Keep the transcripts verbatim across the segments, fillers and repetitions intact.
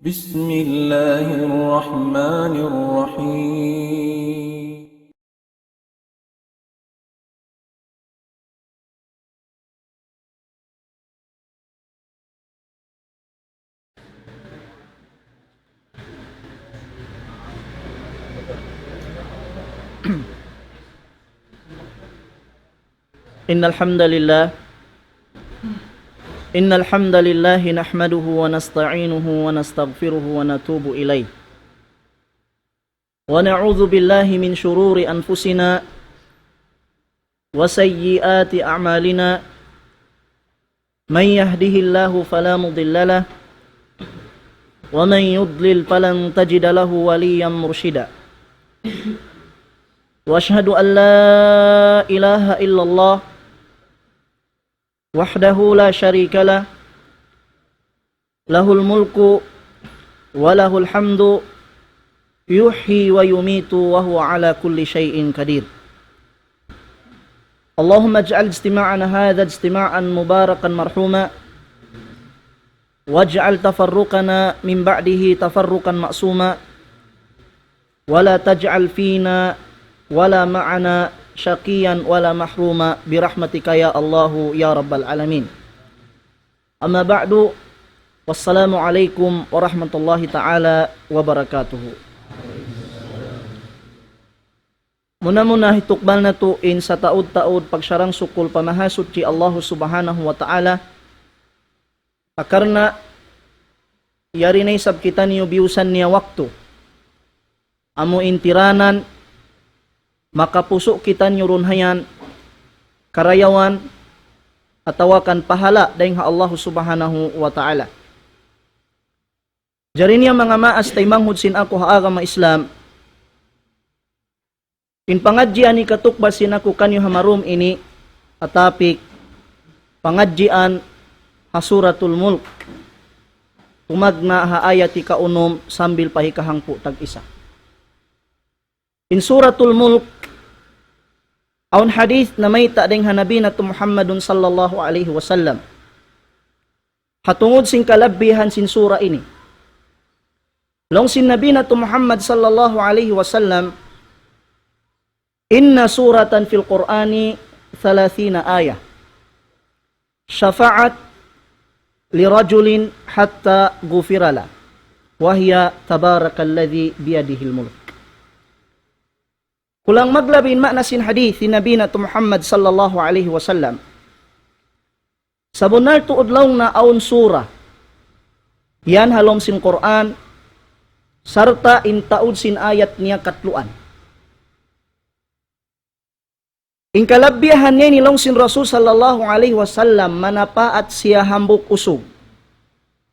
بسم الله الرحمن الرحيم. إن الحمد لله إن الحمد لله نحمده ونستعينه ونستغفره ونتوب إليه. ونعوذ بالله من شرور أنفسنا وسيئات أعمالنا. من يهده الله فلا مضل له، ومن يضلل فلن تجد له وليا مرشدا. وأشهد أن لا إله إلا الله وحده لا شريك له، له الملك وله الحمد يحيي ويميت وهو على كل شيء قدير. اللهم اجعل اجتماعنا هذا اجتماعا مباركا مرحوما، واجعل تفرقنا من بعده تفرقا معصوما، ولا تجعل فينا ولا معنا شقيا ولا محروما برحمتك يا الله يا رب العالمين. أما بعد، والسلام عليكم ورحمة الله تعالى وبركاته. Muna-muna hitukbal natu' in sataud-taud pagsarang-sukul pa Mahasuchi Allahu Subhanahu wa Ta'ala. Karna' yari na isab kitaniyu biyusan niya waktu. Amu in tiranan, makapusu' kitaniyu duun hayan, karayawan, atawa kan pahala' dayn ha Allahu Subhanahu wa Ta'ala. Jari niya manga maas taymanghud sin aku ha agama Islam, in pangadjian hikatukbal sin aku kaniyu ha marum ini, ha topic, pangadjian ha Suratul Mulk, tumagna' ha ayat hikaunum sambil pa hikahangpu' tag-isa. In Suratul Mulk, awn hadith namayta' dayn ha Nabi natu' Muhammadun sallallahu alayhi wasallam. Ha tungud sin kalabbihan sin sura ini. Laung sin Nabi natu' Muhammad sallallahu alayhi wasallam, إن سورة في القرآن ثلاثين آية شفعت لرجل حتى غفر له وهي تبارك الذي بيده الملك. Kulang maglabi in maana sin hadith sin Nabi natu' Muhammad sallallahu alayhi wasallam. Sabunnal tuud laung niya awn sura yan ha lawm sin Qur'an, sarta' in taud sin ayat niya katluan. In kalabbihan niya ini laung sin Rasul sallallahu alayhi wasallam, manapaat siya hambuuk usug.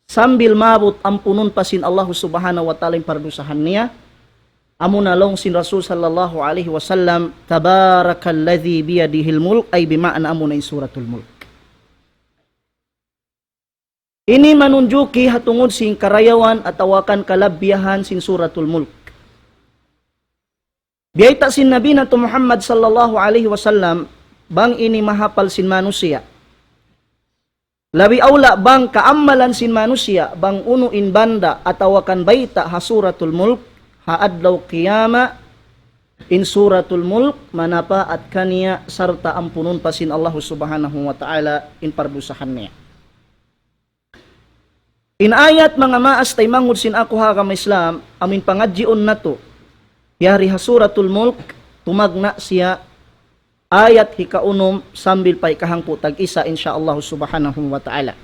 Sambil maabut ampunun pa sin Allahu Subhanahu wa Ta'ala in pardusahan niya, amuna laung sin Rasul sallallahu alayhi wasallam, تبارك الذي بيده الملك, ay bima'na amuna in Suratul Mulk. Ini manunjuki ha tungud sin karayawan atawa kan kalabbihan sin Suratul Mulk. Biyayta' sin Nabi natu' Muhammad sallallahu alayhi wasallam, bang ini mahapal sin manusiya'. Labi awla bang kaammalan sin manusiya', bang unu in banda atawa kan bayta' ha Suratul Mulk, ha adlaw qiyamah, in Suratul Mulk, manapaat kaniya sarta' ampunun pa sin Allahu Subhanahu wa Ta'ala in pardusahan niya. In ayat manga maas taymanghud sin aku ha agama Islam, amu in pangadjiun natu', yari ha Suratul Mulk, tumagna' siya ayat hikaunum sambil pa hikahangpu' tag-isa, insya Allah Subhanahu wa Ta'ala.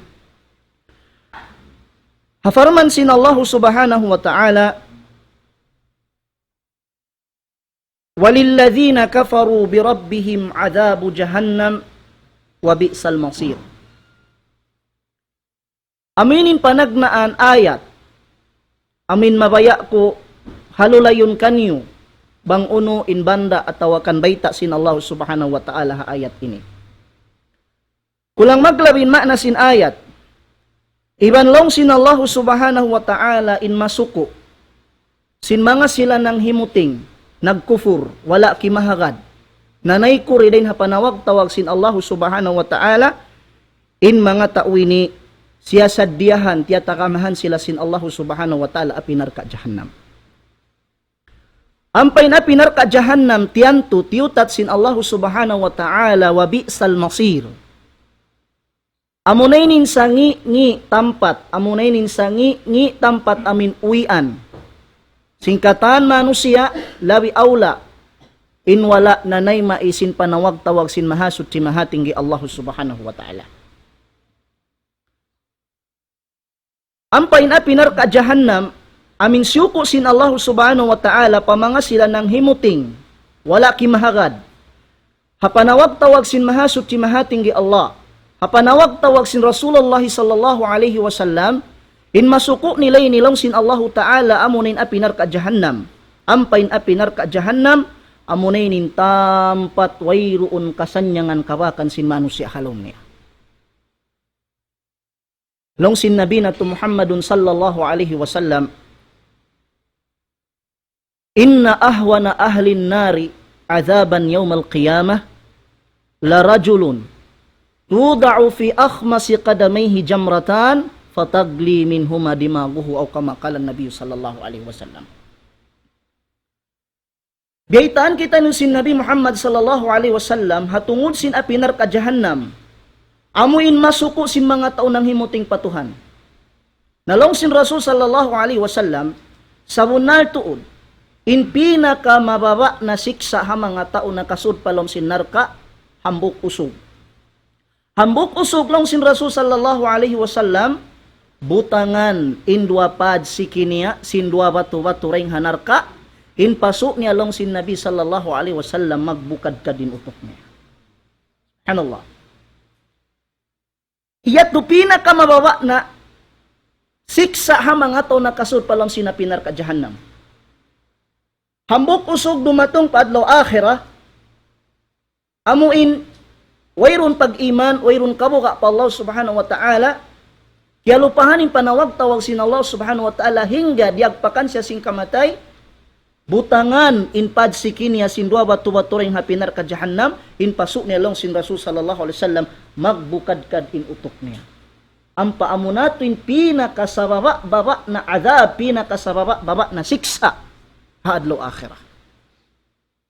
Ha parman sin Allahu Subhanahu wa Ta'ala, وللذين كفروا بربهم عذاب جهنم وبئس المصير. Amu ini in panagnaan ayat, amu in mabaya' ku halulayun kaniyu, bang unu in banda atawa kan bayta' sin Allah Subhanahu wa Ta'ala ha ayat ini. Kulang maglabi in maana sin ayat. Iban laung sin Allahu Subhanahu wa Ta'ala in masuku sin manga sila nanghimuting, nagkufur, wala' kimahagad, nanay kuri dayn ha panawag-tawag sin Allahu Subhanahu wa Ta'ala, in manga tau ini Siyasadiyahan, tiyatagamahan sila sin Allahu Subhanahu wa Ta'ala api narka' jahannam. Ampa in api narka' jahannam, tiyantu, tiyutat sin Allahu Subhanahu wa Ta'ala, وبئس المصير. Amuna ini in sangi'-ngi' tampat, amuna ini in sangi'-ngi' tampat amu in uwian. Sin katan manusiya', labi awla, in wala' nanayma' sin panawag-tawag sin Mahasuchi Mahatinggi Allahu Subhanahu wa Ta'ala. Ampa in api narka' jahannam, amu in siyuku' sin Allahu Subhanahu wa Ta'ala pa manga sila nanghimuting, wala' kimahagad. Ha panawag-tawag sin Mahasuchi Mahatinggi Allah, ha panawag-tawag sin Rasulullah sallallahu alayhi wasallam, in masuku' nila ini laung sin Allahu Ta'ala amuna in api narka' jahannam. Ampa in api narka' jahannam, amuna ini in tampat wayruun kasannyangan kabakan sin manusiya' ha lawm niya. Laung sin Nabi natu' Muhammadun sallallahu alayhi wasallam, إن أهون أهل النار عذابا يوم القيامة لرجل توضع في أخمص قدميه جمرتان فتغلي منهما دماغه، أو كما قال النبي صلى الله عليه وسلم. Biyaytaan kitaniyu sin Nabi Muhammad sallallahu alayhi wasallam, ha tungud sin api narka' jahannam. Amu in masuku' sin manga tau nanghimuting pa Tuhan. Na laung sin Rasul sallallahu alayhi wasallam, sabunnal tuud, in pinakamababa' na siksa' ha manga tau nakasud pa lawm sin narka', hambuuk usug. Hambuuk usug laung sin Rasul sallallahu alayhi wasallam, butangan in duwa padsiki niya sin duwa batu-batu dayn ha narka', in pasu' niya laung sin Nabi sallallahu alayhi wasallam magbukadkad in utuk niya. Subhanallah. Yadtu pinakamababa' na siksa' ha manga tau nakasud pa lawm sin api narka' jahannam. Hambuuk usug dumatung pa adlaw akhirat, amu in wayruun pag-iman, wayruun kabuga' pa Allah Subhanahu wa Ta'ala, kiyalupahan in panawag-tawag sin Allah Subhanahu wa Ta'ala hangga diyagpakan siya sin kamatay, butangan in padsiki niya sin duwa batu-batu dayn ha api narka' jahannam, in pasu' niya laung sin Rasul sallallahu alayhi wasallam, magbukadkad in utuk niya. Ampa amuna yadtu in pinakasababa'-baba' na adhab, pinakasababa'-baba' na siksa' ha adlaw akhirat.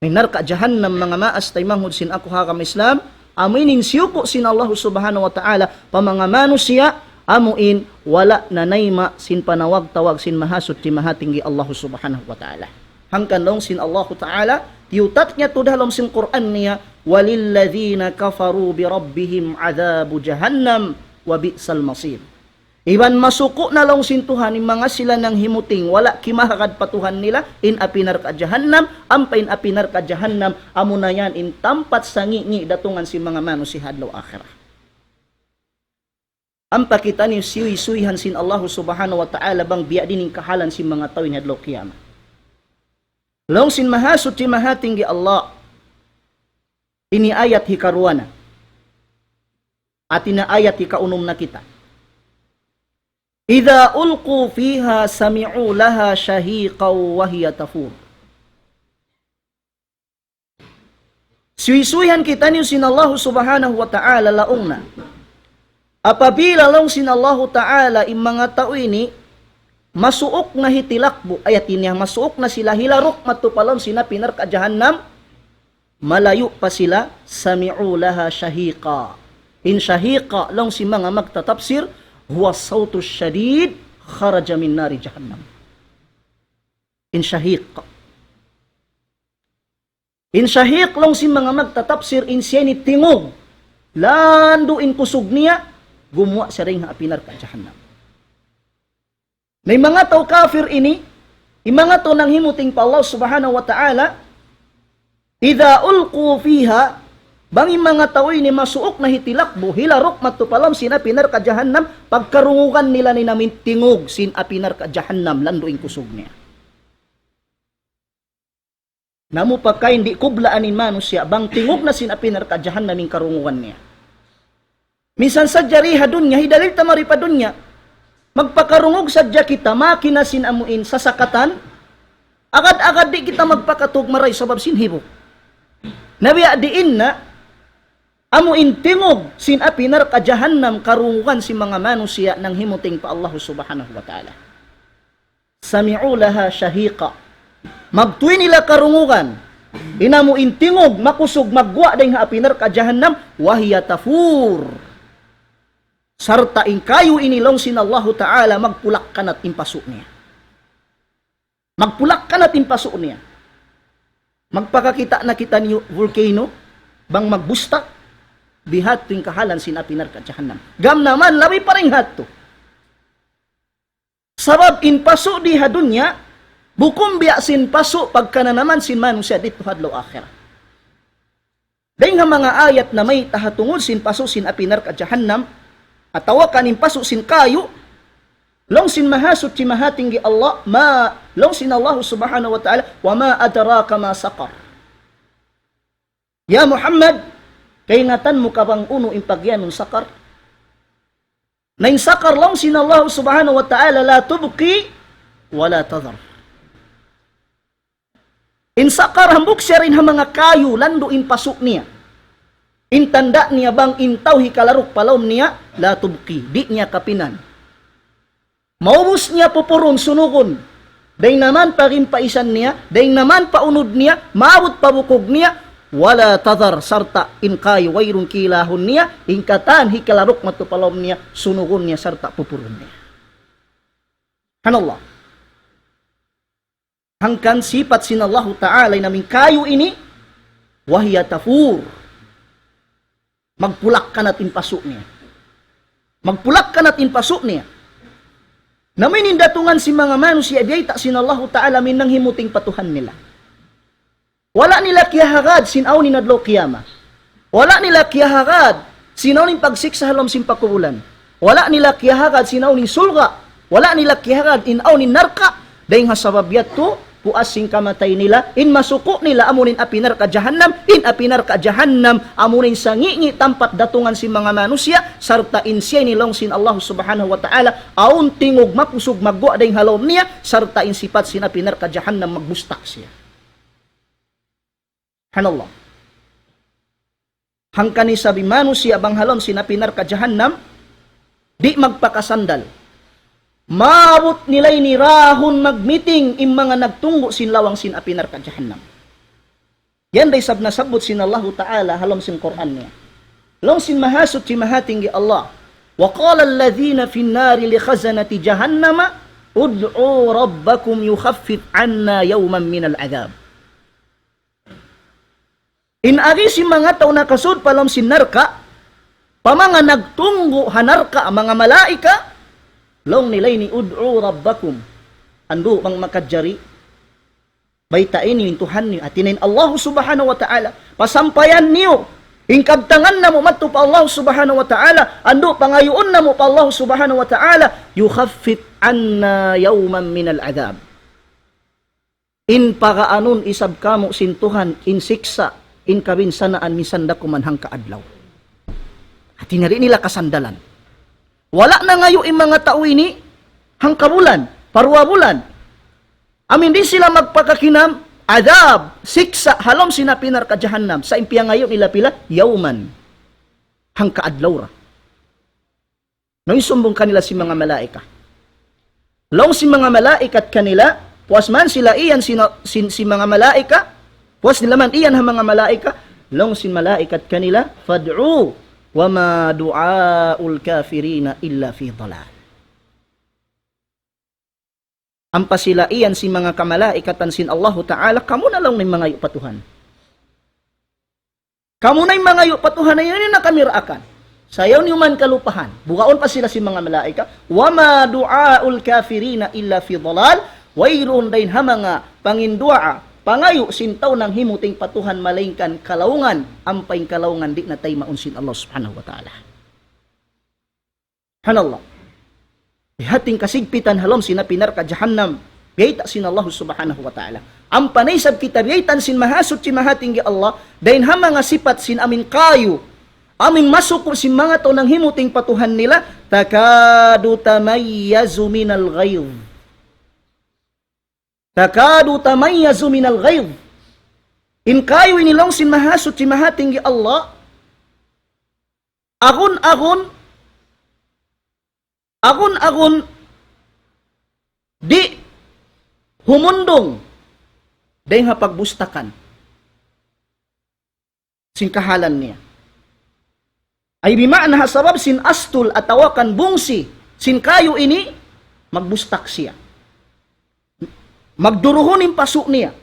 In narka' jahannam, manga maas taymanghud sin aku ha agama Islam, amu in siyuku' sin Allahu Subhanahu wa Ta'ala pa manga manusiya', amu in wala' nanayma' sin panawag-tawag sin Mahasuchi Mahatinggi Allahu Subhanahu wa Ta'ala. Hangkan laung sin Allahu Ta'ala, tiyutat niya tuud ha lawm sin Qur'an niya, وللذين كفروا بربهم عذاب جهنم وبئس المصير. Iban masuku' na laung sin Tuhan in manga sila nanghimuting, wala' kimahagad pa Tuhan nila, in api narka' jahannam, ampa in api narka' jahannam, amuna yan in tampat sangi'-ngi' datungan sin manga manusiya' ha adlaw akhirat. Ampa kitaniyu siyuy-suyhan sin Allahu Subhanahu wa Ta'ala bang biya' diin in kahalan sin manga tau ini ha adlaw kiyamat. Laung sin Mahasuchi Mahatinggi Allah, ini ayat hikaruwa na. Hati niya ayat hikaunum na kita. إذا ألقوا فيها سمعوا لها شهيقا وهي تفور. Suysuyan kitaniyu sin Allahu Subhanahu wa Ta'ala laung na. Apabila laung sin Allahu Ta'ala in manga tau ini masuuk na hitilakbu, ayat ini, masuuk na sila hilaruk madtu pa lawm sin api narka' jahannam, malayu' pa sila, سمعوا لها شهيقا. In shahiqa, laung sin manga magtatapsir, هو الصوت الشديد خرج من نار جهنم. In shahiq. In shahiq, laung sin manga magtatapsir, in siya ini tingug. Landu' in kusug niya, gumuwa' siya dayn ha api narka' jahannam. Na in manga tau kafir ini, in manga tau nanghimuting pa Allah Subhanahu wa Ta'ala, إذا ألقوا فيها, bang in manga tau ini masuuk na hitilakbu, hilaruk madtu pa lawm sin api narka' jahannam, pagkarungugan nila in amu in tingug sin api narka' jahannam, landu' in kusug niya. Na amu pakain di' kublaan in manusiya', bang tingug na sin api narka' jahannam in karungugan niya. Minsan sadja di ha dunya, hidalil ta mari pa dunya, magpakarungug sadja kita, makina sin amu in sasakatan, agad-agad di' kita magpakatug marayaw sabab sin hibuk. Na biya' diin na, Amu in tingug sin api narka' jahannam karungugan sin manga manusiya' nanghimuting pa Allah Subhanahu wa Ta'ala. سمعوا لها شهيقا. Magtuy nila karungugan. In amu in tingug makusug magguwa' dayn ha api narka' jahannam, وهي تفور. Sarta' in kayu ini laung sin Allahu Ta'ala magpulak-kanat in pasu' niya. Magpulak-kanat in pasu' niya. Magpakakita' na kitaniyu volcano, bang magbustak, biha' tu in kahalan sin api narka' jahannam. Gam naman, labi pa dayn ha yadtu. Sabab in pasu' di ha dunya, bukun biya' sin pasu' pagkananaman sin manusiya' didtu ha adlaw akhirat. Dayn ha manga ayat namayta' ha tungud sin pasu' sin api narka' jahannam, atawa kan in pasu' sin kayu, laung sin Mahasuchi Mahatinggi Allah, ma, laung sin Allah Subhanahu wa Ta'ala, وما أدراك ما سقر. Ya Muhammad, kaingatan mu ka bang unu in pagiyanun Saqar? Na in Saqar laung sin Allah Subhanahu wa Ta'ala, لا تبقي ولا تذر. In Saqar hambuuk siya dayn ha manga kayu, landu' in pasu' niya. In tanda' niya bang in tau hikalaruk pa lawm niya, لا تبقي, di' niya kapinan. Maubus niya pupurun sunugun. Dayn naman pa ginpaisan niya, dayn naman pa unud niya, maabut pa bukug niya, ولا تذر, sarta' in kayu wayruun kilahun niya, in katan hikalaruk madtu pa lawm niya, sunugun niya sarta' pupurun niya. Subhanallah. Hangkan sipat sin Allahu Ta'ala in amu in kayu ini, وهي تفور. Magpulak-kanat in pasu' niya. Magpulak-kanat in pasu' niya. Na amu in datungan sin manga manusiya' biyayta' sin Allahu Ta'ala amu in nanghimuting pa Tuhan nila. Wala' nila kiyahagad sin awn in adlaw qiyamah. Wala' nila kiyahagad sin awn in pagsiksa' ha lawm sin pakubulan. Wala' nila kiyahagad sin awn in surga'. Wala' nila kiyahagad in awn in narka'. Dayn ha sabab yadtu, puas sin kamatay nila, in masuku' nila amu in api narka' jahannam, in api narka' jahannam, amu in sangi'-ngi' tampat datungan sin manga manusiya', sarta' in siya ini laung sin Allah Subhanahu wa Ta'ala, awn tingug makusug magguwa' dayn ha lawm niya, sarta' in sipat sin api narka' jahannam magbustak siya. Subhanallah. Hangkan isab in manusiya' bang ha lawm sin api narka' jahannam, di' magpakasandal. Maabut nila ini rahun magmiting in manga nagtunggu' sin lawang sin api narka' jahannam. Yan da isab nasabbut sin Allahu Ta'ala ha lawm sin Qur'an niya. Laung sin Mahasuchi Mahatinggi Allah, وقال الذين في النار لخزنة جهنم ادعوا ربكم يخفف عنا يوما من العذاب. In agi sin manga tau nakasud pa lawm sin narka', pa manga nagtunggu' ha narka', manga malaikat, laung nila ini, ادعوا ربكم. Andu' bang makajari, baytai niyu in Tuhan niyu, hāti niya in Allah Subhanahu wa Ta'ala, pasampayan niyu in kabtangan namu' madtu pa Allah Subhanahu wa Ta'ala, andu' pangayuun namu' pa Allah Subhanahu wa Ta'ala, يخفف عنا يوما من العذاب. In pagaanun isab kāmu' sin Tuhan in siksa', in kabinsanaan minsan da kuman hangka adlaw. Hāti niya di' nila kasandalan. Wala' nangayu' in manga tau ini hangka bulan, pa duwa bulan. Amu in di' sila magpakakinam, adab, siksa', ha lawm sin api narka' jahannam. Sa' in piyangayu' nila pila, yawman. Hangka adlaw ra. Na in sumbung kanila sin manga malaikat. Laung sin manga malaikat kanila, puas man sila iyan sin, sin, sin manga malaikat, puas nila man iyan ha manga malaikat, laung sin malaikat kanila, فادعوا وما دعاء الكافرين إلا في ضلال. Ampa sila iyan sin manga kamalaikatan sin Allahu Ta'ala, kamu na laung in mangayu' pa Tuhan. Kamu na in mangayu' pa Tuhan, ayaw niyu na kami raakan. Sayaw niyu man kalupahan. Bugaun pa sila sin manga malaikat. وما دعاء الكافرين إلا في ضلال. Wayruun dayn ha manga panginduwaa, pangayu' sin tau nanghimuting pa Tuhan malaingkan kalaungan, ampa in kalaungan di' na taymaun sin Allah Subhanahu wa Ta'ala. Subhanallah. Biya' hāti in kasigpitan ha lawm sin api narka' jahannam. Biyayta' sin Allah Subhanahu wa Ta'ala. Ampa na isab kita biyaytaan sin Mahasuchi Mahatinggi Allah, dayn ha manga sipat sin amu in kayu, amu in masuku' sin manga tau nanghimuting pa Tuhan nila, تكاد تميز من الغيظ. تكاد تميز من الغيظ. In kayu ini laung sin Mahasuchi Mahatinggi Allah, Agun-agun, agun-agun, di' humundung dayn ha pagbustakan sin kahalan niya. Ay bima'na ha sabab sin astul atawa kan bungsi sin kayu ini, magbustak siya. Magduruhun in pasu' niya.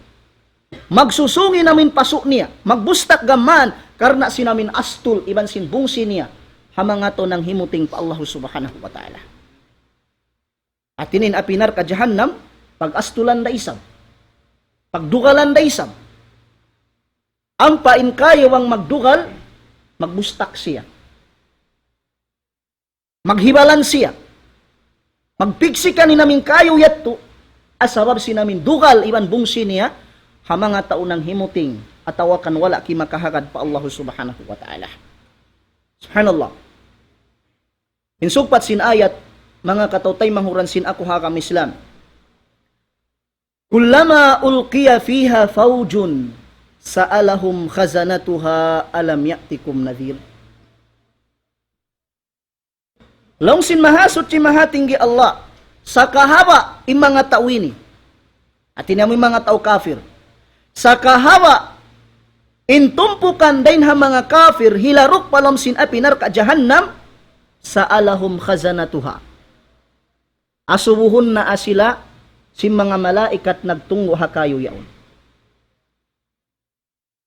Magsusung in amin pasu' niya. Magbustak gam mayan karna' sin amin astul iban sin bungsi niya ha manga tau nanghimuting pa Allahu Subhanahu wa Ta'ala. Hati niya in api narka jahannam, pag-astulan da isab. Pagdugalan da isab. Ampa in kayu bang magdugal, magbustak siya. Maghibalan siya. Magpiksikan in amin kayu yadtu, ha sabab sin amin dugal iban bungsi niya, ha manga tau nanghimuting, atawa kan wala' kimakahagad pa Allahu Subhanahu wa Ta'ala. Subhanallah. In sugpat sin ayat, manga kataw-taymanghuran sin aku ha agama Islam. كلما ألقي فيها فوج سألهم خزنتها ألم يأتكم نذير. Laung sin Mahasuchi Mahatinggi Allah, sakahaba' in manga tau ini. Hati niya amu in manga tau kafir. Sakahaba' in tumpukan dayn ha manga kafir, hilaruk pa lawm sin api narka jahannam, سألهم خزنتها. Asubuhun na sila sin manga malaikat nagtunggu' ha kayu yaun.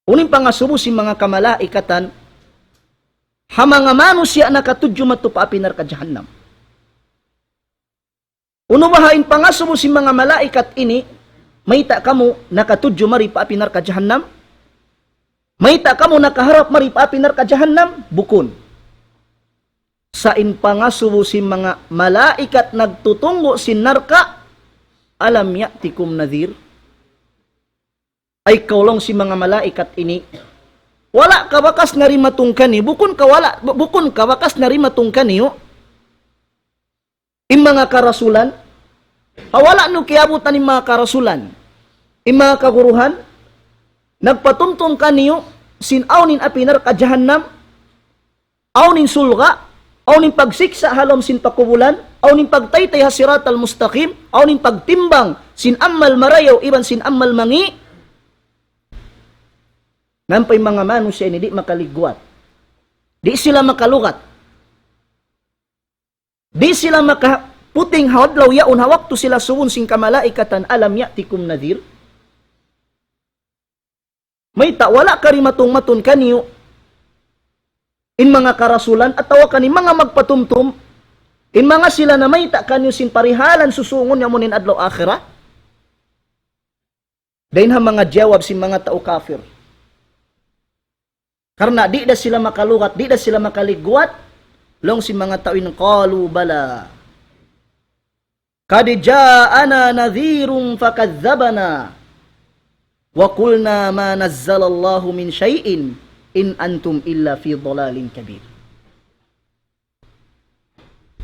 Unu in pangasubu sin manga kamalaikatan ha manga manusiya' nakatudju madtu pa api narka jahannam? Unu baha' in pangasubu sin manga malaikat ini, mayta' kamu nakatudju mari pa api narka jahannam? Mayta' kamu nakaharap mari pa api narka jahannam? Bukun. Sa' in pangasubu sin manga malaikat nagtutunggu' sin narka, ألم يأتكم نذير. Ay kaw laung sin manga malaikat ini, wala' ka bakas narimatung kaniyu, bukun ka wala', bu-, bukun ka bakas narimatung kaniyu in manga karasulan, ha wala' niyu kiyaabutan in manga karasulan, in manga kaguruhan, nagpatumtum kaniyu sin awn in api narka jahannam, awn in surga', awn in pagsiksa' ha lawm sin pakubulan, awn in pagtaytay ha siratal mustaqim, awn in pagtimbang sin amal marayaw iban sin amal mangi'. Ampa in manga manusiya' ini di' makaligwat. Di' sila makalugat. Di' sila makaputing ha adlaw yaun ha waktu sila subuhun sin kamalaikatan, ألم يأتكم نذير. Mayta' wala' karimatung-matung kaniyu in manga karasulan atawa kan in manga magpatumtum, in manga sila namayta' kaniyu sin parihalan susūngun niya amu in adlaw akhirat? Dayn ha manga jawab sin manga tau kafir. Karna' di' da sila makalugat, di' da sila makaligwat, laung sin manga tau ini, قالوا بلى قد جاءنا نذير فكذبنا وقلنا ما نزل الله من شيء إن أنتم إلا في ضلال كبير.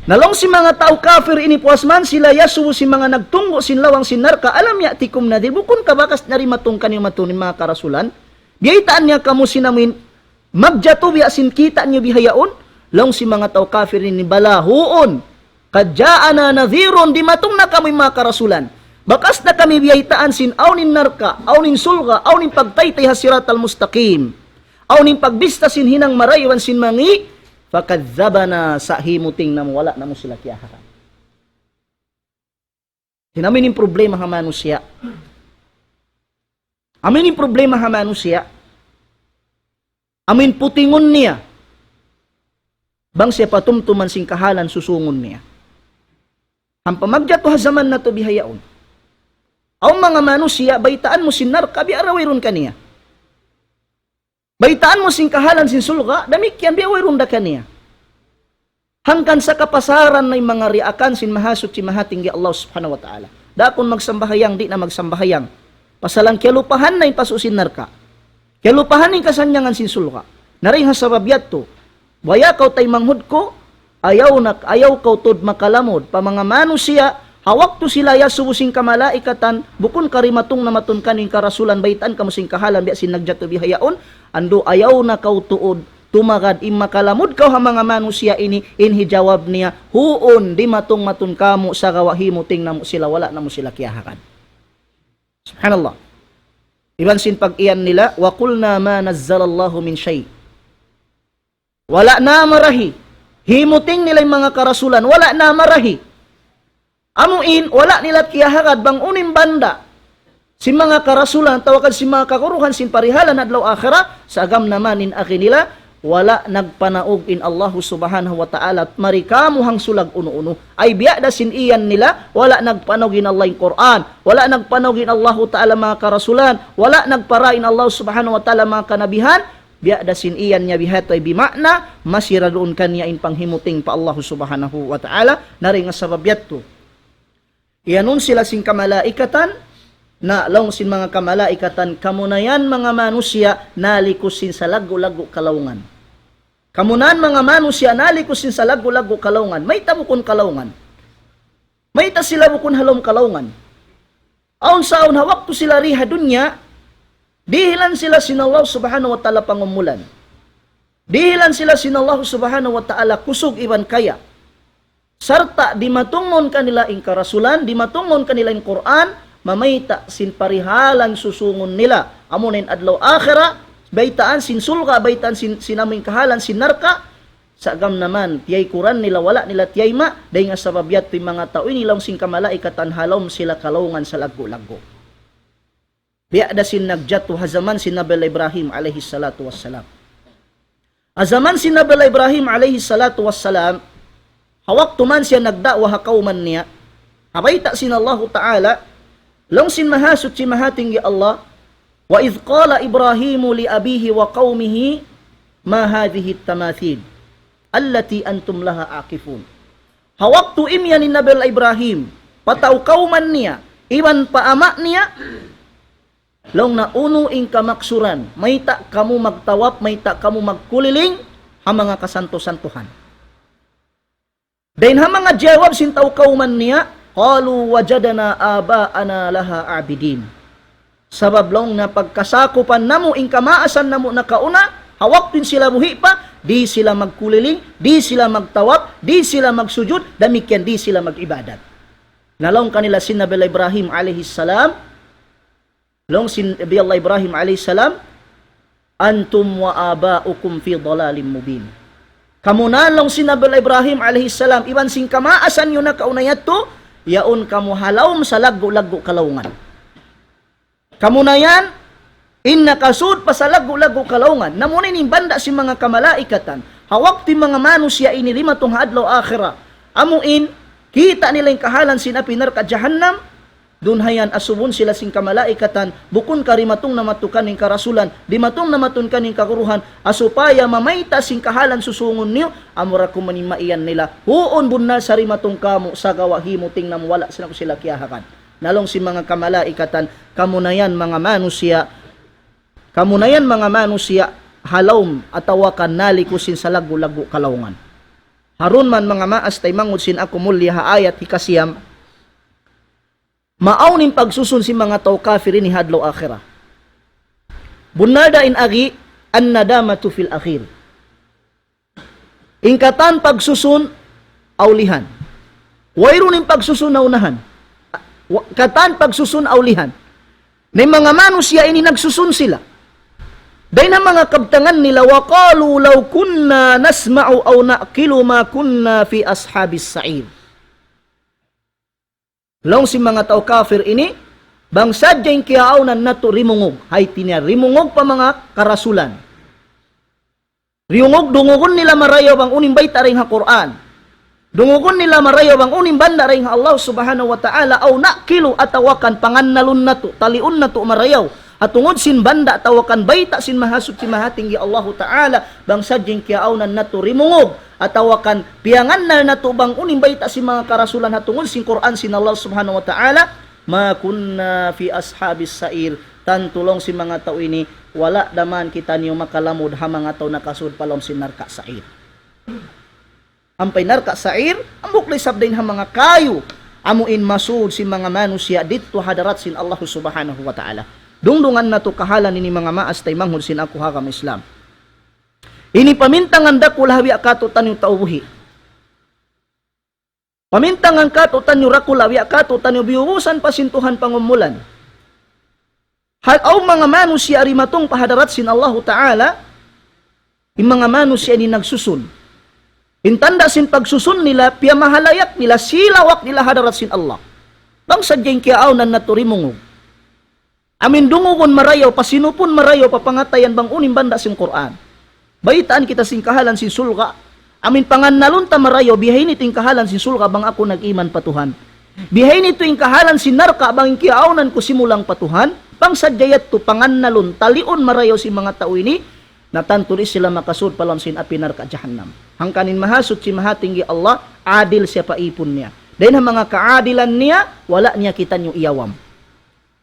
Na laung sin manga tau kafir ini, puas man sila iyasubu sin manga nagtunggu' sin lawang sin narka', ألم يأتكم نذير, bukun ka bakas narimatung kaniyu madtu in manga karasulan? Biyaytaan niya kamu sin amuin magjatu biya' sin kita' niyu bihaun? Laung sin manga tau kafir ini, بلى, huun. قد جاءنا نذير, dimatung na kamu in manga karasulan. Bakas na kami biyaytaan sin awn in narka', awn in surga', awn in pagtaytay ha siratal mustaqim, awn in pagbista sin hinang marayaw iban sin mangi', فكذبنا, sa' himuting namu', wala' namu' sila kiyaharap. Amu ini in problema ha manusiya'. Amu ini in problema ha manusiya'. Amu in putingun niya bang siya patumtuman sin kahalan susūngun niya. Ampa magjatu ha jaman natu' bihaun. Awn manga manusiya', baytaan mu sin narka', biya' da wayruun kaniya. Baytaan mu sin kahalan sin surga', damikkiyan biya' wayruun da kaniya. Hangkan sa kapasaran na in manga diyaakan sin Mahasuchi Mahatinggi Allah Subhanahu wa Ta'ala. Daakun magsambahayang, di' na magsambahayang. Pasalan kiyalupahan na in pasu' sin narka'. Kiyalupahan in kasannyangan sin surga'. Na dayn ha sabab yadtu, baya' kaw taymanghud ku, ayaw na, ayaw kaw tuud makalamud pa manga manusiya', ha waktu sila iyasubu sin kamalaikatan, bukun karimatung na madtu kaniyu in karasulan, baytaan kamu sin kahalan biya' sin nagjatu bihaun, andu' ayaw na kaw tuud Tumagad in makalamud kaw ha manga manusiya' ini, in hijawab niya, huun, dimatung matun kamu', sagawa' himuting namu' sila, wala' namu' sila kiyahagad. Subhanallah. Iban sin pag-iyan nila, وقلنا ما نزل الله من شيء. Wala' na marahi. Himuting nila in manga karasulan, wala' na marahi. Amu in, wala' nila kiyahagad bang unu in banda' sin manga karasulan, atawa kan sin manga kaguruhan sin parihalan adlaw akhirat, sa' gam naman in agi nila, wala' nagpanaug in Allahu Subhanahu wa Ta'ala, mari kamu hangsulag unu-unu. Ay biya' da sin iyan nila, wala' nagpanaug in Allah in Qur'an, wala' nagpanaug in Allahu Ta'ala manga karasulan, wala' nagpara in Allah Subhanahu wa Ta'ala manga kanabihan, biya' da sin iyan niya biha'tu ay bima'na, masi ra duun kaniya in panghimuting pa Allahu Subhanahu wa Ta'ala, na dayn ha sabab yadtu. Iyanun sila sin kamalaikatan, na laung sin manga kamalaikatan, kamu na yan manga manusiya', nalikus sin salaggu'-laggu' kalaungan. Kamu na yan manga manusiya', nalikus sin salaggu'-laggu' kalaungan. Mayta' bukun kalaungan? Mayta' sila bukun ha lawm kalaungan? Awn sa awn ha waktu sila di ha dunya, dihilan sila sin Allah Subhanahu wa Ta'ala pangumulan. Dihilan sila sin Allah Subhanahu wa Ta'ala kusug iban kaya. Sarta' dimatung mawn kanila in karasulan, dimatung mawn kanila in Qur'an, mamayta' sin parihalan susungun nila. Amuna in adlaw akhirat, baytaan sin surga', baytaan sin, sin amu in kahalan sin narka', sa' gam naman, tiyaykuran nila, wala' nila tiyayma', dayn ha sabab yadtu in manga tau ini laung sin kamalaikatan ha lawm sila kalaungan salaggu'-laggu'. Biya' da sin nagjatu ha jaman sin Nabi Allah Ibrahim alayhi salatu wassalam. Ha jaman sin Nabi Allah Ibrahim alayhi salatu wassalam, ha waktu man siya nagda'wa ha kawman niya, ha bayta' sin Allahu Ta'ala, laung sin Mahasuchi Mahatinggi Allah, وإذ قال إبراهيم لأبيه وقومه ما هذه التماثيل التي أنتم لها عاكفون. Ha waktu imiyan in Nabi Allah Ibrahim, pa tau kawman niya, iban pa ama' niya, laung niya unu in kamaksuran, mayta' kamu magtawap, mayta' kamu magkuliling, ha manga kasantu-santuhan. Dayn ha manga jawab sin tau kawman niya, قالوا وجدنا آباءنا لها عابدين. Sabab laung niya pagkasakupan namu', in kamaasan namu' nakauna, ha waktu in sila buhi' pa, di' sila magkuliling, di' sila magtawap, di' sila magsujud, damikkiyan di' sila mag-ibadat. Na laung kanila sin Nabi Allah Ibrahim alayhi salam, laung sin Nabi Allah Ibrahim alayhi salam, أنتم وآباؤكم في ضلال مبين. Kamu na laung sin Nabi Allah Ibrahim alayhi salam, iban sin kamaasan niyu nakauna yadtu, yaun kamu ha lawm salaggu'-laggu' kalaungan. Kamu na yan, in nakasud pa salaggu'-laggu' kalaungan. Na amuna ini in banda' sin manga kamalaikatan. Ha waktu in manga manusiya' ini dimatung ha adlaw akhirat. Amu in, kita' nila in kahalan sin api narka' jahannam. Duun ha yan asubun sila sin kamalaikatan. Bukun ka dimatung na matun kaniyu in karasulan. Dimatung na matun kaniyu in kaguruhan. Ha supaya mamayta' sin kahalan susungun niyu. Amura kuman in maiyan nila. Huun bunnal sa dimatung kamu', sagawa' himuting namu' wala' sila, sila kiyahagad. Na laung sin manga kamalaikatan, kamu na yan manga manusiya', kamu na yan manga manusiya', ha lawm atawa kan nalikus sin salaggu'-laggu' kalaungan. Harun man manga maas taymanghud sin aku mulliya ha ayat hikasiyam, maawn in pagsusun sin manga tau kafir ini ha adlaw akhirat. Bunnal da in agi, الندامة في الأخير. In katan pagsusun, awlihan. Wayruun in pagsusun, naunahan. Wa-, katan pagsusun, awlihan. Na in manga manusiya' ini nagsusun sila. Dayn ha manga kabtangan nila, وقالوا لو كنا نسمع أو نعقل ما كنا في أصحاب السعير. Laung sin manga tau kafir ini, bang sadja in kiyaawnan natu' dimungug, hati niya dimungug pa manga karasulan. Diyungug, dungugun nila marayaw bang unu in bayta' dayn ha Qur'an. Dungugun nila marayaw bang unu in banda' dayn ha Allah Subhanahu wa Ta'ala, أو نعقل, atawa kan pangannalun natu', taliun natu' marayaw. Ha tungud sin banda' atawa kan bayta' sin Mahasuchi Mahatinggi Allahu Ta'ala, bang sadja in kiyaawnan natu' dimungug, atawa kan piyangannal natu' bang unu in bayta' sin manga karasulan ha tungud sin Qur'an sin Allah Subhanahu wa Ta'ala, ما كنا في أصحاب السعير. Tantu laung sin manga tau ini, wala' da man kitaniyu makalamud ha manga tau nakasud pa lawm sin narka' Sa'ir. Ampa in narka' Sa'ir, hambuuk da isab dayn ha manga kayu, amu in masud sin manga manusiya' didtu ha hadarat sin Allah Subhanahu wa Ta'ala. Dungdungan natu' kahalan ini manga maas taymanghud sin aku ha agama Islam. Ini pamintangan dakula' ha biya' katu'niyu tau buhi'. Pamintangan katu'niyu dakula' ha biya' katu'niyu biyubusan pa sin Tuhan pangumulan. Hal awn manga manusiya' dimatung pa hadarat sin Allahu Ta'ala, in manga manusiya' ini nagsusun. In tanda' sin pagsusun nila, piyamahalayak nila, silawak nila hadarat sin Allah. Bang sadja in kiyaawnan natu' dimungug. Amin dungugun marayaw, pasinupun marayaw, papangatayan bang unu in banda' sin Qur'an. Baytaan kita sin kahalan sin surga'. Amin pangannalun ta marayaw, bihaini tuud in kahalan sin surga' bang aku nag-iman pa Tuhan. Bihaini tuud in kahalan sin narka' bang in kiyaawnan ku simulang pa Tuhan. Bang sadja yadtu pangannalun, taliun marayaw sin manga tau ini, na tantu di' sila makasud pa lawm sin api narka' jahannam. Hangkan in Mahasuchi Mahatinggi Allah, adil siya pa ipun niya. Dayn ha manga kaadilan niya, wala' niya kitaniyu iyawam.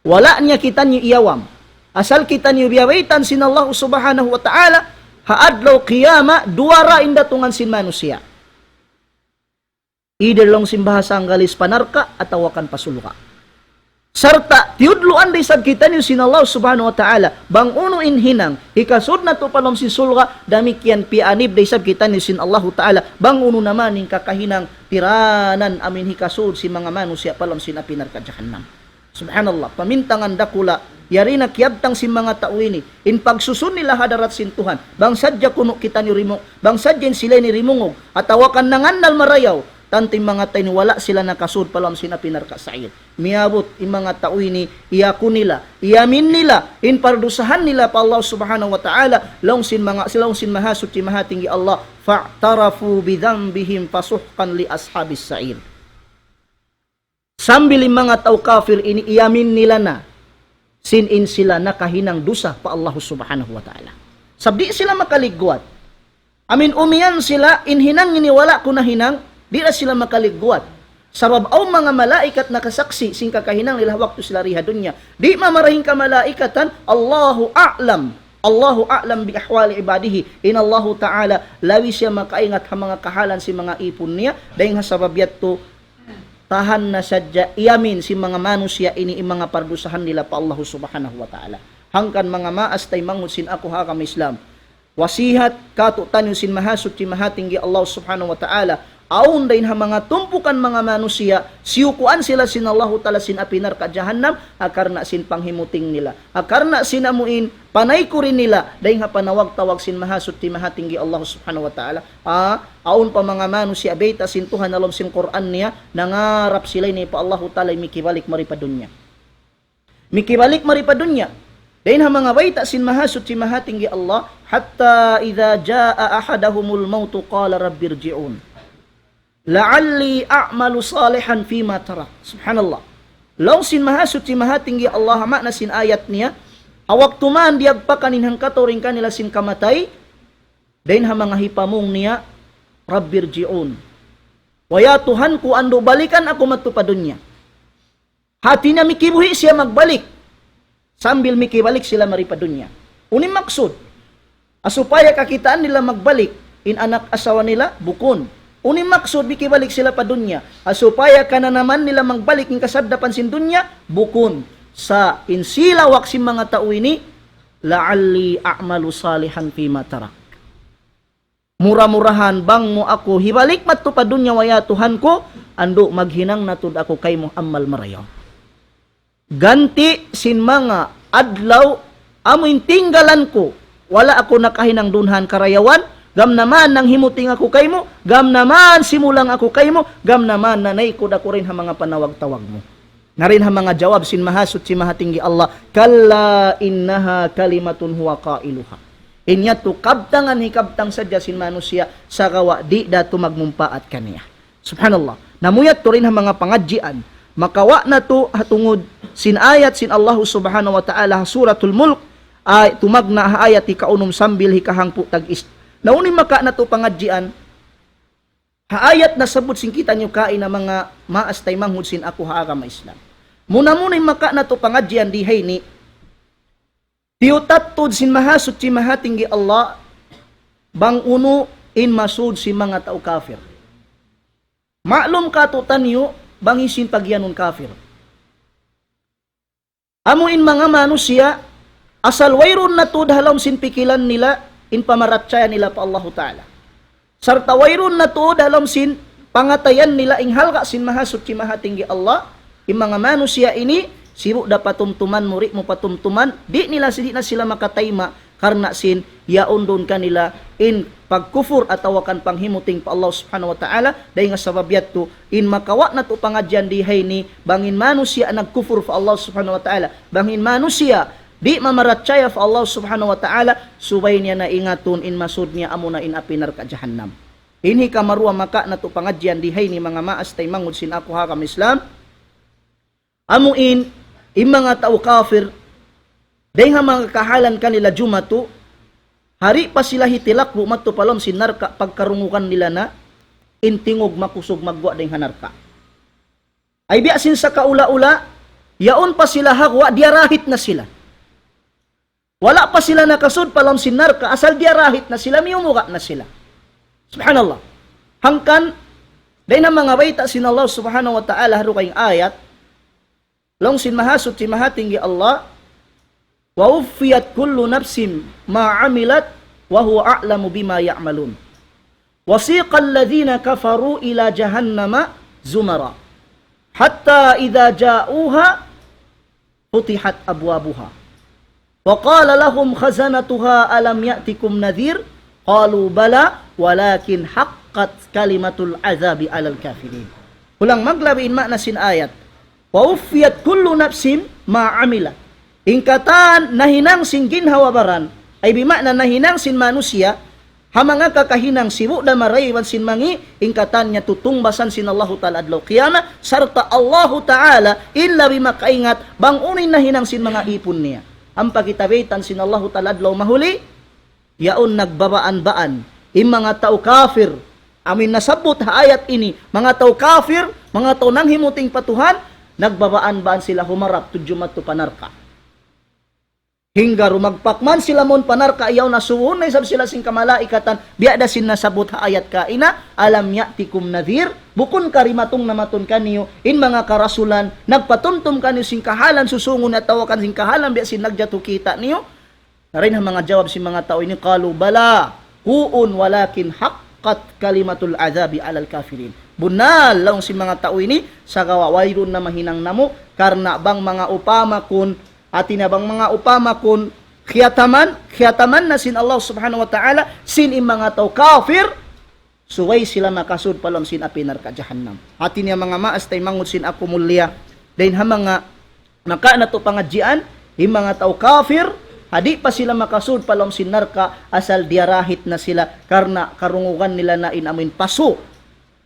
Wala' niya kitaniyu iyawam. Asal kitaniyu biyabaytaan sin Allah Subhanahu wa Ta'ala, ha adlaw qiyamah, duwa ra in datungan sin manusiya'. Either laung sin bahasa Anggalis pa narka' atawa kan pa surga'. Sarta' tiyudluan da isab kitaniyu sin Allah Subhanahu wa Ta'ala, bang unu in hinang, hikasud natu' pa lawm sin surga', damikkiyan piyaanib da isab kitaniyu sin Allahu Ta'ala, bang unu na man in kakahinang tiranan amin hikasud sin manga manusiya' pa lawm sin api narka' jahannam. Subhanallah, pamintangan dakula', yari na kiyabtang sin manga tau ini, in pagsusun nila hadarat sin Tuhan, bang sadja kunu' kitaniyu dimu-, bang sadja in sila ini dimungug, atawa kan nangannal marayaw, tantu in manga tau ini wala' sila nakasud pa lawm sin api narka' sa'ir. Miyabut in manga tau ini, iyaku nila, iyamin nila, in pardusahan nila pa Allah Subhanahu wa Ta'ala, laung sin manga, laung sin Mahasuchi Mahatinggi Allah, فاعترفوا بذنبهم فسحقا لأصحاب السعير. Sambil in manga tau kafir ini iyamin nila na sin in sila nakahinang dusa pa Allah Subhanahu wa Ta'ala. Sabab di' sila makaligguwat. Amin umiyan sila, in hinang ini wala' ku nahinang, di' na sila makaligguwat. Sabab awn manga malaikat nakasaksi' sin kakahinang nila waktu sila di ha dunya. Di' mamarahi in kamalaikatan, Allahu a'lam. Allahu a'lam bi ahwali ibadihi. In Allahu Ta'ala, labi siya makaingat ha manga kahalan sin manga ipun niya, dayn ha sabab yadtu, tahan na sadja iyamin sin manga manusiya' ini in manga pardusahan nila pa Allah Subhanahu wa Ta'ala. Hangkan manga maas taymanghud sin aku ha agama Islam. Wasihat katu'niyu sin Mahasuchi Mahatinggi Allah Subhanahu wa Ta'ala. Awn dayn ha manga tumpukan manga manusiya', siyukuan sila sin Allahu Ta'ala sin api narka' jahannam, ha karna' sin panghimuting nila. Ha karna' sin amu in, panaykurin nila, dayn ha panawag-tawag sin Mahasuchi Mahatinggi Allah Subhanahu wa Ta'ala. Ah, awn pa manga manusiya' bayta' sin Tuhan ha lawm sin Qur'an niya, nangarap sila ini pa Allahu Ta'ala mikibalik mari pa dunya. Mikibalik mari pa dunya. Dayn ha manga bayta' sin Mahasuchi Mahatinggi Allah, حتى إذا جاء أحدهم الموت قال رب ارجعون لعلي أعمل صالحا فيما تركت. Subhanallah. Laung sin Mahasuchi Mahatinggi Allah, ma'na sin ayat niya, ha waktu man diyagpakan in hangkatau dayn kanila sin kamatay, dayn ha manga hipamung niya, رب ارجعون. Way Tuhan ku, andu' balikan aku madtu pa dunya. Hati niya mikibuhi' siya magbalik. Sambil mikibalik sila mari pa dunya. Unu in maksud? Ha supaya kakitaan nila magbalik in anak asawa nila? Bukun. Unu in maksud mikibalik sila pa dunya? Ha supaya kananaman nila magbalik in kasaddapan sin dunya? Bukun. Sa' in silawak sin manga tau ini, لعلي أعمل صالحا فيما تركت. Mura-murahan bang mu aku hibalik madtu pa dunya, way Tuhan ku, andu' maghinang na tuud aku kaymu amal marayaw. Ganti' sin manga adlaw amu in tinggalan ku, wala' aku nakahinang duun ha karayawan, gam na man nanghimuting aku kaymu, gam na man simulang aku kaymu, gam na man nanaykud aku dayn ha manga panawag-tawag mu. Na dayn ha manga jawab sin Mahasuchi Mahatinggi Allah, كلا إنها كلمة هو قائلها. In yadtu kabtangan hikabtang sadja sin manusiya', sagawa' di' da tuud magmumpaat kaniya. Subhanallah. Na amu yadtu dayn ha manga pangadjian, makawa' natu' ha tungud sin ayat sin Allah Subhanahu wa Ta'ala ha Suratul Mulk, ay tumagna' ha ayat hikaunum sambil hikahangpu' tag-is. Na unu in makawa' natu' pangadjian, ha ayat nasabbut sin kitaniyu kaina, manga maas taymanghud sin aku ha agama Islam. Muna-muna in makawa' natu' pangadjian di ha ini, tiyutat tuud sin Mahasuchi Mahatinggi Allah, bang unu in masud sin manga tau kafir. Ma'lum katu'niyu, bang hisiyu in pagiyanun kafir. Amu in manga manusiya', asal wayruun na tuud ha lawm sin pikilan nila, in pamarachaya nila pa Allahu Ta'ala. Sarta' wayruun na tuud ha lawm sin pangatayan nila in halga' sin Mahasuchi Mahatinggi Allah, in manga manusiya' ini, sibu' da patumtuman, muri' mu patumtuman, di' nila, di' na sila makatayma', karna' sin, yaun duun kanila, in pagkufur atawa kan panghimuting pa Allah Subhanahu wa Ta'ala, dayn ha sabab yadtu, in makawa' natu' pangadjian di ha ini, bang in manusiya' nagkufur pa Allah Subhanahu wa Ta'ala, bang in manusiya' di' mamarachaya pa Allah Subhanahu wa Ta'ala, subay niya na ingatun in masud niya amuna in api narka' jahannam. Ini hikaruwa makawa' natu' pangadjian di ha ini manga maas taymanghud sin aku ha agama Islam. Amu in, in manga tau kafir, dayn ha manga kahalan kanila jumatu, di' pa sila hitilakbu' madtu pa lawm sin narka' pagkarungugan nila na, in tingug makusug magguwa' dayn ha narka'. Ay biya' sin sakaula-ula, yaun pa sila ha guwa', diyarahit na sila. Wala' pa sila nakasud pa lawm sin narka', asal diyarahit na sila, miyumuga' na sila. Subhanallah. Hangkan, dayn ha manga bayta' sin Allah Subhanahu wa Ta'ala ha dugaing ayat, laung sin Mahasuchi Mahatinggi Allah, ووفيت كل نفس ما عملت وهو أعلم بما يعملون. وسيق الذين كفروا إلى جهنم زمرا حتى إذا جاءوها فتحت أبوابها وقال لهم خزنتها ألم يأتكم نذير قالوا بلى ولكن حقت كلمة العذاب على الكافرين. Ulang maglabi in ma'na sin ayat. ووفيت كل نفس ما عملت. In katan nahinang sin ginhawa-baran, ay bima'na nahinang sin manusiya', ha manga kakahinang sibu' da marayaw iban sin mangi', in katan niya tutungbasan sin Allahu Ta'ala adlaw qiyamah, sarta' Allahu Ta'ala in labi makaingat, bang unu in nahinang sin manga ipun niya. Ampa kita baytaan sin Allahu Ta'ala adlaw mahuli, yaun nagbabaan-baan. In manga tau kafir, amu in nasabbut ha ayat ini, manga tau kafir, manga tau nanghimuting pa Tuhan, nagbabaan-baan sila humarap tudju madtu pa narka'. Hangkan dumagpak man sila mawn pa narka', yaun asubuhun na isab sila sin kamalaikatan, biya' da sin nasabbut ha ayat kaina, ألم يأتكم نذير, bukun ka dimatung na madtu kaniyu, in manga karasulan, nagpatumtum kaniyu sin kahalan susūngun atawa kan sin kahalan biya' sin nagjatu kita' niyu, na dayn ha manga jawab sin manga tau ini, قالوا بلى, huun, ولكن حقت كلمة العذاب على الكافرين. Bunnal, laung sin manga tau ini, sagawa' wayruun na mahinang namu', karna' bang manga upama kun, hati niya bang manga upama kun, kiyataman, kiyataman na sin Allah Subhanahu wa Ta'ala, sin in manga tau kafir, subay sila makasud pa lawm sin api narka' jahannam. Hati niya manga maas taymanghud sin aku mulia, dayn ha manga makawa' natu' pangadjian, in manga tau kafir, di' pa sila makasud pa lawm sin narka', asal diyarahit na sila, karna' karungugan nila na in amu in pasu',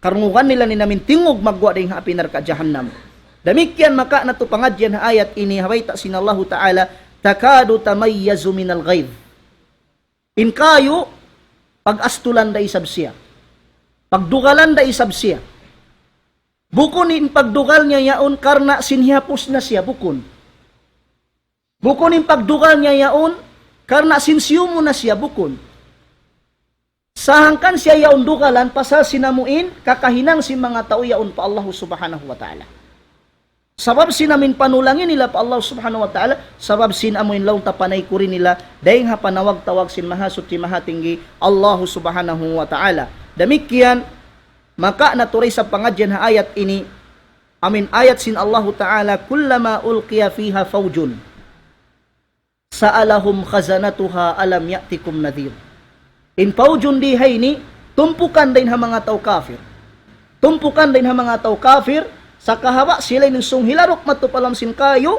karungugan nila in amu in tingug magguwa' dayn ha api narka' jahannam. Damikkiyan makawa' natu' pangadjian ha ayat ini, ha bayta' sin Allahu Ta'ala, تكاد تميز من الغيظ. In kayu, pag-astulan da isab siya. Pagdugalan da isab siya. Bukun in pagdugal niya yaun karna' sin hiyapus na siya, bukun. Bukun in pagdugal niya yaun karna' sin siyumu na siya, bukun. Sa' hangkan siya yaun dugalan pasal sin amu in kakahinang sin manga tau yaun pa Allah Subhanahu wa Ta'ala. Sabab sin amu in panulang nila pa Allah Subhanahu wa Ta'ala, sabab sin amu in laung ta panaykurin nila, dayn ha panawag-tawag sin Mahasuchi Mahatinggi, Allah Subhanahu wa Ta'ala. Damikkiyan, makawa' natu' da isab pangadjian ha ayat ini, amu in ayat sin Allahu Ta'ala, كلما ألقي فيها فوج سألهم خزنتها ألم يأتكم نذير. In فوج di ha ini, tumpukan dayn ha manga tau kafir. Tumpukan dayn ha manga tau kafir, sagawa' sila in sung hilaruk madtu pa lawm sin kayu,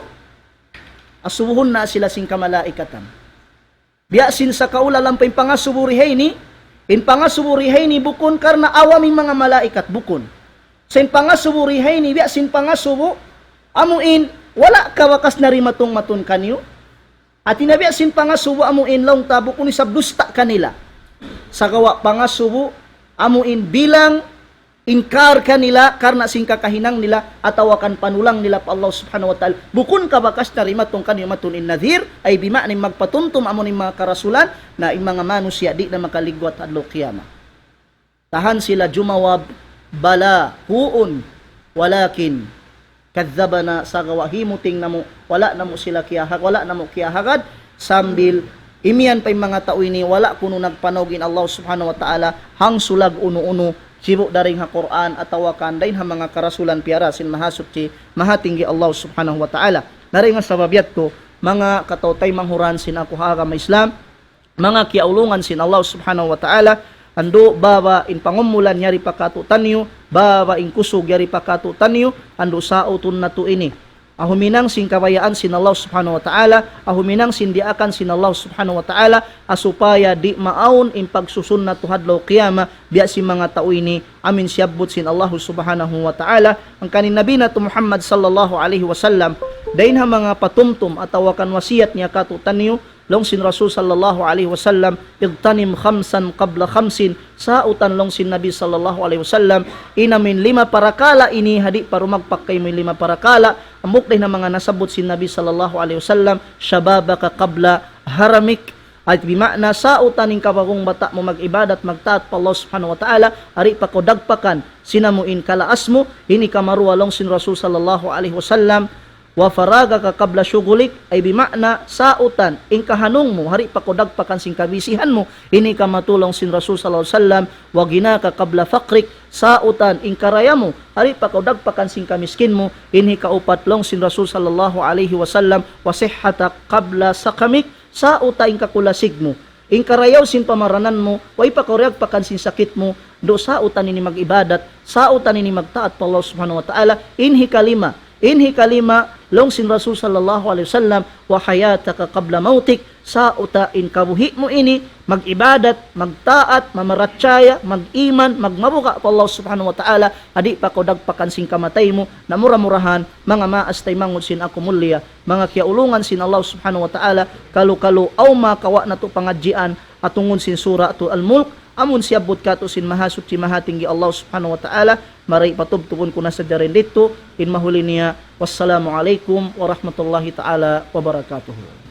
asubuhun na sila sin kamalaikatan. Biya' sin sakaula lampa in pangasubu di ha ini, in pangasubu di ha ini bukun karna' awam in manga malaikat, bukun. Sa' in pangasubu di ha ini, biya' sin pangasubu, amu in, wala' kabakas na dimatung madtu kaniyu. Hati niya biya' sin pangasubu amu in laung ta bukun isab dusta kanila. Sagawa' pangasubu amu in bilang ingkar kanila karna' sin kakahinang nila atawa kan panulang nila pa Allah Subhanahu wa Ta'ala. Bukun kabakas na dimatung kaniyu madtu in nadhir, ay bima'na in magpatumtum amu in manga karasulan, na in manga manusiya' di' na makaligwat adlaw qiyamah. Tahan sila jumawab, بلى, huun, ولكن كذبنا, sagawa' himuting namu', wala' namu' sila kiyahag-, wala' namu' kiyahagad, sambil Imiyan pa in manga tau ini, wala' kunu' nagpanaug in Allah Subhanahu wa Ta'ala, hangsulag unu-unu, sibu' dayn ha Qur'an, atawa kan dayn ha manga karasulan piyara sin Mahasuchi, Mahatinggi Allah Subhanahu wa Ta'ala. Na dayn ha sabab yadtu, manga kataw-taymanghuran sin aku ha agama Islam, manga kiyaulungan sin Allah Subhanahu wa Ta'ala, andu' bawa in pangumulan yari pa katu'taniyu, bawa in kusug yari pa katu'taniyu, andu' sautun natu' ini. Ahuminang sin kabayaan sin Allah Subhanahu wa Ta'ala, ahuminang sin diyaakan sin Allah Subhanahu wa Ta'ala, ha supaya di' maawn in pagsusun natu' ha adlaw qiyamah, biya' sin manga tau ini, amin siyabbut sin Allah Subhanahu wa Ta'ala, hangkan in Nabi natu' Muhammad sallallahu alayhi wasallam, dayn ha manga patumtum atawa kan wasiyat niya katu'taniyu, laung sin Rasul sallallahu alayhi wasallam, "Igtanim khamsan qabla khamsin." Sautan laung sin Nabi sallallahu alayhi wasallam, in amin lima parakala' ini ha di' pa dumagpak kaymu in lima parakala', hambuuk dayn ha manga nasabbut sin Nabi sallallahu alayhi wasallam, "Shababaka qabla haramik." Ay, bima'na, sautan in kabagung bata' mu mag-ibadat, magtaat pa Allah Subhanahu wa Ta'ala, ha di' pa kaw dagpakan sin amu in kalaas mu, ini kamaruwa laung sin Rasul sallallahu alayhi wasallam, "Wa faragaka qabla shugulik," ay bima'na, sautan in kahanung mu, ha di' pa kaw dagpakan sin kabisihan mu, ini kamatulung sin Rasul sallallahu alayhi wasallam, "Wa ginaka qabla faqrik," sautan in karaya mu, ha di' pa kaw dagpakan sin kamiskin mu, ini kaupat laung sin Rasul sallallahu alayhi wasallam, "Wa sihhatak qabla saqamik," sautan in kakulasig mu, in karayaw sin pamaranan mu, way pa kaw dagpakan sin sakit mu, andu' sautan ini mag-ibadat, sautan ini magtaat pa Allah Subhanahu wa Ta'ala, in hikalima, in hikalima, laung sin Rasul sallallahu alayhi wasallam, "Wa hayataka qabla mautik," sautan in kabuhi' mu ini, mag-ibadat, magtaat, mamarachaya, mag-iman, magmabuga' pa Allah Subhanahu wa Ta'ala, ha di' pa kaw dagpakan sin kamatay mu, na mura-murahan, manga maas taymanghud sin aku mulia, manga kiyaulungan sin Allah Subhanahu wa Ta'ala, kalu-kalu aw makawa' natu' pangadjian, ha tungud sin Suratul Mulk, amun siyabbut katu' sin Mahasuchi Mahatinggi Allah Subhanahu wa Ta'ala, mari patubtubun ku na sadja dayn didtu, in mahuli niya. Wassalamu alaykum warahmatullahi ta'ala wabarakatuh.